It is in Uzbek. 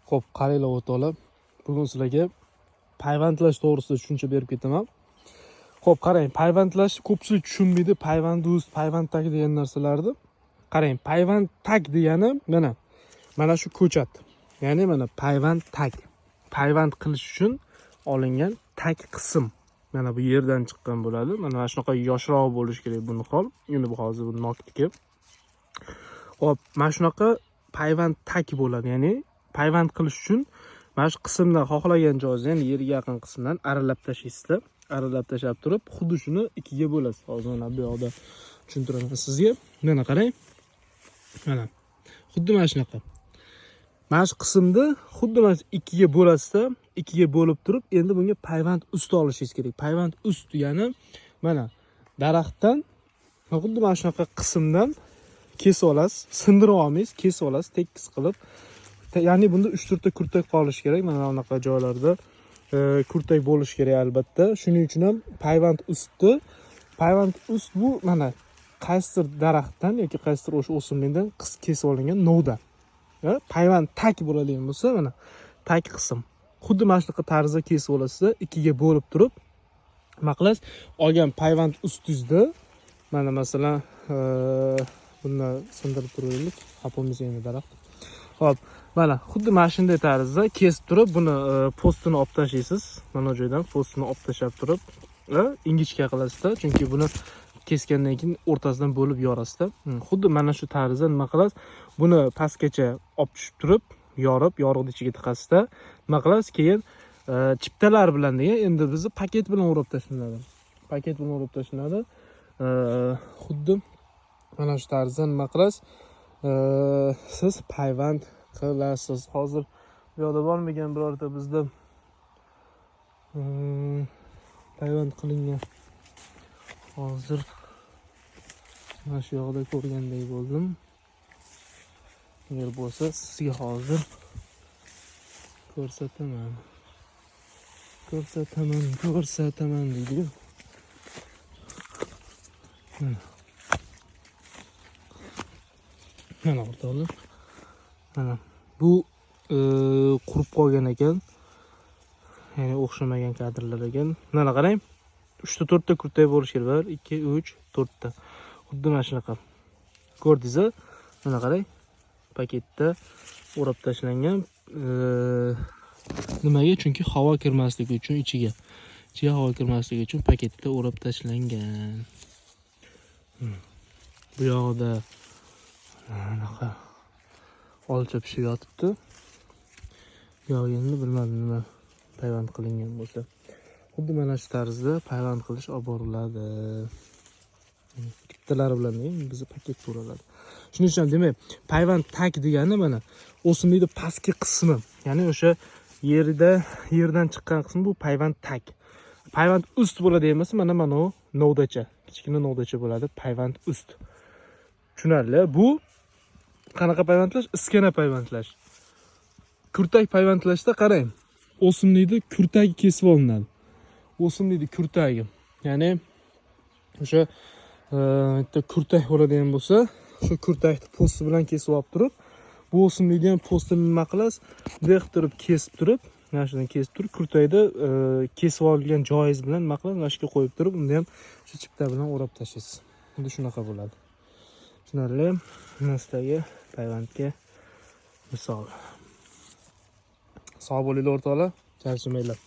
Xo'p, qaranglar o'rtoqlar. Bugun sizlarga payvandlash to'g'risida tushuncha berib ketaman. Xo'p, qarang, payvandlash ko'pchilik tushunmaydi, payvand ust, payvand tag degan narsalarni. Qarang, payvand tag degani mana shu ko'chat. Ya'ni mana payvand tag. Payvand qilish uchun olingan tag qism. Mana bu yerdan chiqqan bo'ladi. Mana shunaqa yoshroq bo'lishi kerak bu nihol. Endi bu hozir bu nokniki. Xo'p, mana shunaqa payvand tag bo'ladi. Ya'ni payvand qilish uchun mana shu qismdan xohlagan joyingizdan, ya'ni yerga yaqin qismdan aralab tashlaysizlar. Aralab tashlab turib, xuddi shuni ikkiga bo'lasiz. Hozir mana bu yoqda tushuntiraman sizga. Mana qarang. Mana. Xuddi mana shunaqa. Mana shu qismni xuddi mana shu ikkiga bo'lasizda, ikkiga bo'lib turib, endi bunga payvand usti olishingiz kerak. Payvand ust degani mana daraxtdan xuddi mana shunaqa qismdan kesib olasiz, sindirib olmaysiz, kesib olasiz, tekis qilib. Ya'ni bunda 3-4 ta kurtak qolishi kerak. Mana bunaqa joylarda kurtak bo'lishi kerak albatta. Shuning uchun ham payvand usti, payvand ust bu mana qaysidir daraxtdan yoki qaysidir o'sha o'simlikdan kesib olingan novda. Payvand tag bo'ladigan bo'lsa, mana tag qism. Xuddi mana shunaqa tarzda kesib olasizda, ikkiga bo'lib turib, nima qilasiz? Olgan payvand ustingizda mana masalan, bundan sindirib turaylik, xafa bo'lmasa endi daraxt. Xo'p, mana xuddi mana shunday tarzda kesib turib, buni postini olib tashlaysiz. Mana bu joydan postini olib tashlab turib, ingichka qilasizda, chunki buni kesgandan keyin o'rtasidan bo'lib yorasizda. Xuddi mana shu tarzda nima qilasiz? Buni pastgacha olib tushib turib, yorib, yorug'ni ichiga tiqasizda. Nima qilasiz? Keyin chiptalar bilan degan, endi bizni paket bilan o'rab tashlanadi. Paket bilan o'rab tashlanadi. Xuddi mana shu tarzda nima qilasiz? Siz payvand qilasiz. Hozir bu yoqda bormikan birorta bizda payvand qilingan? Hozir mana shu yoqda ko'rgandek bo'ldim. Agar bo'lsa, sizga hozir ko'rsataman. Ko'rsataman, ko'rsataman deydi-ku. Mana. Mana o'rtoqlar. Mana bu qurib qolgan ekan. Ya'ni o'xshamagan kadrlar ekan. Mana qarang. 3 ta 4 ta kurtak bo'lishi kerak. 1, 2, 3, 4 ta. Xuddi mana shunaqa. Ko'rdingiz-a? Mana qarang. Paketda o'rab tashlangan. Nimaga? Chunki havo kirmasligi uchun ichiga. Ichiga havo kirmasligi uchun paketda o'rab tashlangan. Bu yoqda anaqa olcha pishib yotibdi. Bu yog'i endi bilmadim nima payvand qilingan bo'lsa. Xuddi mana shu tarzda payvand qilish olib boriladi. Chiptalari bilan bizni paketda o'raladi. Shuning uchun demak, payvand tag degani mana o'simlikning pastki qismi, ya'ni o'sha yerdan chiqqan qismi bu payvand tag. Payvand ust bo'ladi emas, mana u novdacha, kichkina novdacha bo'ladi, payvand ust. Tushunarli? Bu qanaqa payvandlash? Iskana payvandlash. Kurtak payvandlashda qarang, o'simlikni kurtagi kesib olinadi. O'simlikni kurtagi, ya'ni o'sha bitta kurtak bo'ladigan bo'lsa, shu kurtakni po'sti bilan kesib olib turib, bu o'simlikni ham po'stini nima qilasiz? Bunday qilib turib kesib turib, mana shundan kesib turib, kurtakni kesib olgan joyingiz bilan nima qilasiz? Mana shu yerga qo'yib turib, uni ham shu chipta bilan o'rab tashlaysiz. Endi shunaqa bo'ladi. Tushunarli? Mana sizlarga payvandga misol. Sog' bo'linglar o'rtoqlar, charchamanglar.